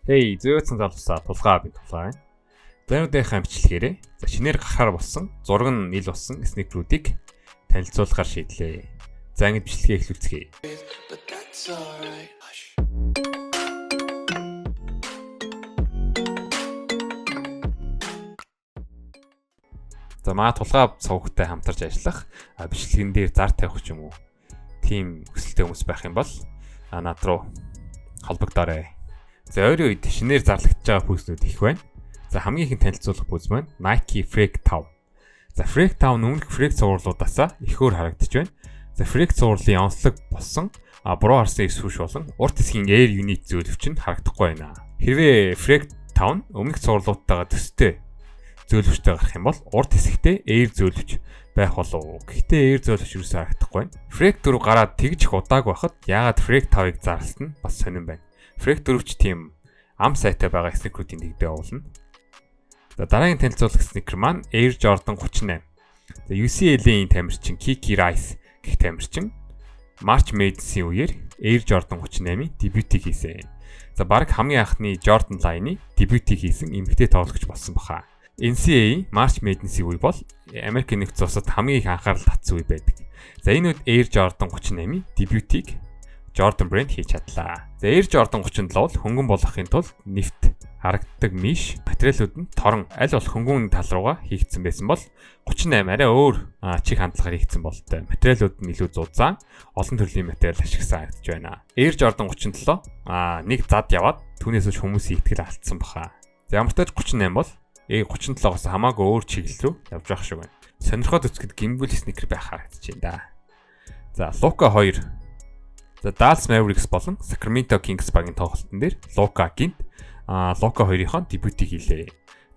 Hey, зөөцөн залуусаа, Тулгаа, би Тулгаа байна. За, өнөөдрийнхээ бичлэгээрээ за шинээр гарахаар болсон, зураг нь ил болсон sneaker үүдийг танилцуулахар шийдлээ. За, ингэж бичлэгээ эхлүүлцгээе. But that's alright. Hush. За, маа Тулгаа цувгтай хамтарч ажиллах, бичлэгэн дээр зар тавих ч юм уу, тийм хүсэлтэй хүмүүс байх юм бол над руу холбогдоорой. За, ойрын үед шинээр зарлагдж байгаа пүүснүүд их байна. За, хамгийн ихэнд танилцуулах пүүс маань Nike Freak 5. За, Freak 5 өмнөх Freak цувралуудаасаа их өөр харагдаж байна. За, Freak цувралын онцлог болсон буруу харсан swoosh болон урт хэсгийн Air Unit зөөлөвч нь харагдахгүй байна. Хэрвээ Freak 5 өмнөх цувралуудтайгаа төстэй зөөлөвчтэй гарах юм бол урт хэсэгтээ Air зөөлөвч байх болов. Гэхдээ Air зөөлөвч юусаа харагдахгүй байна. Freak 4 гараад тэгж их удаагүй байхад яагаад Freak 5-ыг зарласан нь бас сонирн байна. Freak 4 ч тийм ам сайтай байгаа sneaker үүдийн нэгдээ явуулна. За, дараагийн танилцуулах sneaker маань Air Jordan 38. За, UCLA-ийн тамирчин Kiki Rice гэх тамирчин March Madness-ийн үеэр Air Jordan 38-ийн дебютийг хийсэн. За, баг хамгийн анхны Jordan Line-ы дебютийг хийсэн эмэгтэй тоглогч болсон баха. NCAA March Madness-ийн үе бол Америк нэгдсэн улсад хамгийн их анхаарал татсан үе байдаг. За, энэ үед Air Jordan 38-ийн дебютийг Jordan Brand хийж чадлаа. За, Air Jordan 37 бол хөнгөн болгохын тулд нэвт харагддаг mesh материалууд нь торон аль болох хөнгөн тал руугаа хийгдсэн байсан бол 38 арай өөр чиг хандлагаар хийгдсэн бололтой. Материалууд нь илүү зузаан, олон төрлийн материал ашигласан харагдаж байна. Air Jordan 37 нэг зад яваад түүнээс хойш хүмүүсийн итгэл алдсан баха. За, ямар ч тач 38 бол 37-оос хамаагүй өөр чиглэл рүү явж байх шиг байна. Сонирхоод үзэхэд гимгүүл sneaker байх харагдаж байна да. За, Luka 2. За, Dallas Mavericks болон Sacramento Kings багийн тоглолтын дээр Luka гинт Luka 2-ынхоо дебютийг хийлээ.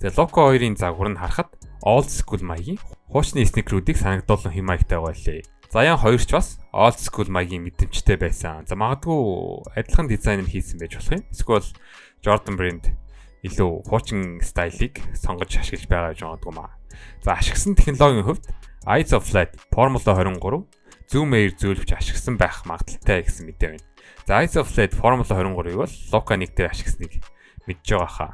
За, Luka 2-ын загвар нь харахад old school маягийн хуучны sneaker үүдийг санагдуулсан хэм маягтай байлээ. Zion 2 ч бас old school маягийн мэдрэмжтэй байсан. За, магадгүй адилхан дизайнер хийсэн байж болох юм. Эсвэл Jordan Brand илүү хуучин style ыг сонгож ашиглаж байгаа гэж магадгүй маа. За, ашигласан технологийн хувьд Iso Flat Formula 23 Zoom Air зөөлөвч ашигласан байх магадлалтай гэсэн мэдээ байна. За, Iso Flat Formula 23-ыг бол Luka 1 дээр ашигласныг мэдж байгаа хаа.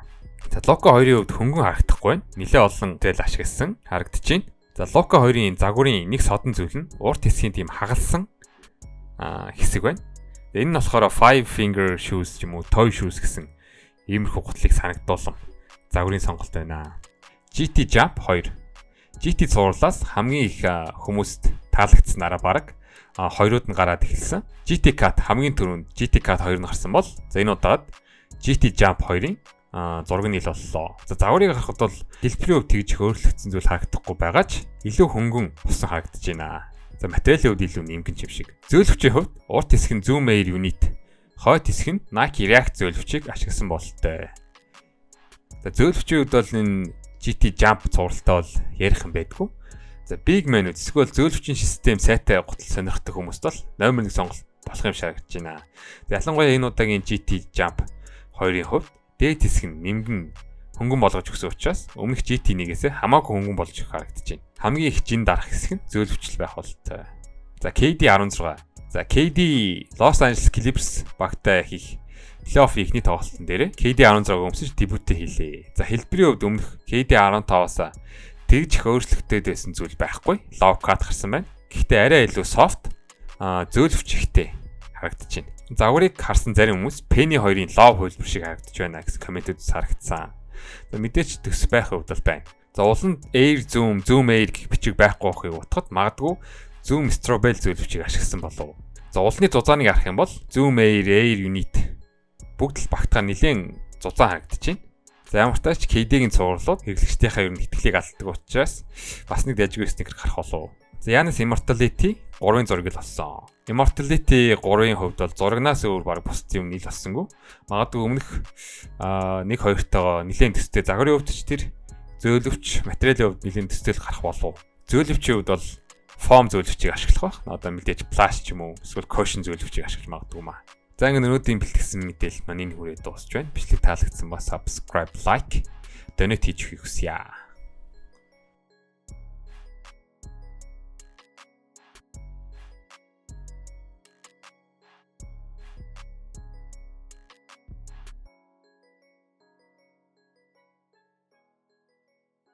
За, Luka 2-ын хувьд хөнгөн харагдахгүй байна. Нилээ олон тэл ашигласан харагдаж байна. За, Luka 2-ын загварын нэг содон зүйл нь урт хэсгийн тийм хагалсан хэсэг байна. Энэ нь болохоор five finger shoes ч юм уу, toy shoes гэсэн иймэрхүү гутлыг санагдуулсан загварын сонголт байна. GT Jump 2. GT цувралаас хамгийн их хүмүүст таалагдсанараа бараг хоёрууд нь гараад эхэлсэн. GT Cut хамгийн түрүүнд GT Cut 2 нь гарсан бол за энэ удаад GT Jump 2-ын зураг нь ил боллоо. За, загварыг харахад бол хэлбэрийн хувьд тэгж их өөрчлөгдсөн зүйл харагдахгүй байгаа ч илүү хөнгөн болсон харагдаж байна. За, материалын хувьд илүү нэмгэн юм шиг. Зөөлөвчийн хувьд урт хэсэг нь Zoom Air Unit, хойд хэсэг нь Nike React зөөлөвчийг ашигласан бололтой. За, зөөлөвчийн хувьд бол энэ GT Jump цувралтай бол ярих юм байдгүй. За, Big Man үүд эсвэл зөөлөвчийн систем сайтай гутал сонирхдаг хүмүүст бол номер 1 сонголт болох юм шиг харагдаж байна. За, ялангуяа энэ удаагийн GT Jump 2-ын хувьд дээд хэсэг нь нэмгэн хөнгөн болгож өгсөн учраас өмнөх GT 1-ээс хамаагүй хөнгөн болж өгөх харагдаж байна. Хамгийн их жин дарах хэсэг нь зөөлөвчл байх бололтой. За, KD 16. За, KD Los Angeles Clippers багтай хийх плей-офф эхний тоглолтын дээр KD 16 өмсөж дебютээ хийлээ. За, хэлбэрийн хувьд өмнөх KD 15-аас тэгж их өөрчлөгдөд байсан зүйл байхгүй. Low cut гарсан байна. Гэхдээ арай илүү soft, зөөлөвч ихтэй харагдаж байна. Загварыг харсан зарим хүмүүс Penny 2-ын low хувилбар шиг харагдаж байна гэсэн comment үүд харагдсан. За, мэдээч төс байх хувьд бол байна. За, уланд Air Zoom, Zoom Air гэх бичиг байхгүй байхыг утгад магадгүй Zoom Strobel зөөлөвчийг ашигласан болов. За, улны зузааныг харах юм бол Zoom Air, Air Unit бүгд л багтгаа нэлээд зузаан харагдаж байна. За, ямар ч тач KD-гийн цувралууд хэрэглэгчдийнхээ ер нь итгэлийг алддаг учраас бас нэг дайжгүй sneaker гарах болов. За, Giannis Immortality 3-ын зураг л болсон. Immortality 3-ын хувьд бол зурагнаас өөр баг бусд юм нийл болсонгүй. Магадгүй өмнөх 1 2-тойгоо нэлээд төстэй, загварын хувьд ч тэр зөөлөвч материалын хувьд нэлээд төстэй л гарах болов. Зөөлөвчийн хувьд бол foam зөөлөвчийг ашиглах байх. Одоо мэдээж plush ч юм уу эсвэл cushion зөөлөвчийг ашиглаж магадгүй маа. За, ингэ өнөөдрийн бэлтгэсэн мэдээлэл маань энэ хүрээд дуусч байна. Бичлэг таалагдсан ба subscribe, like, donate хийж өгөхийг хүсье.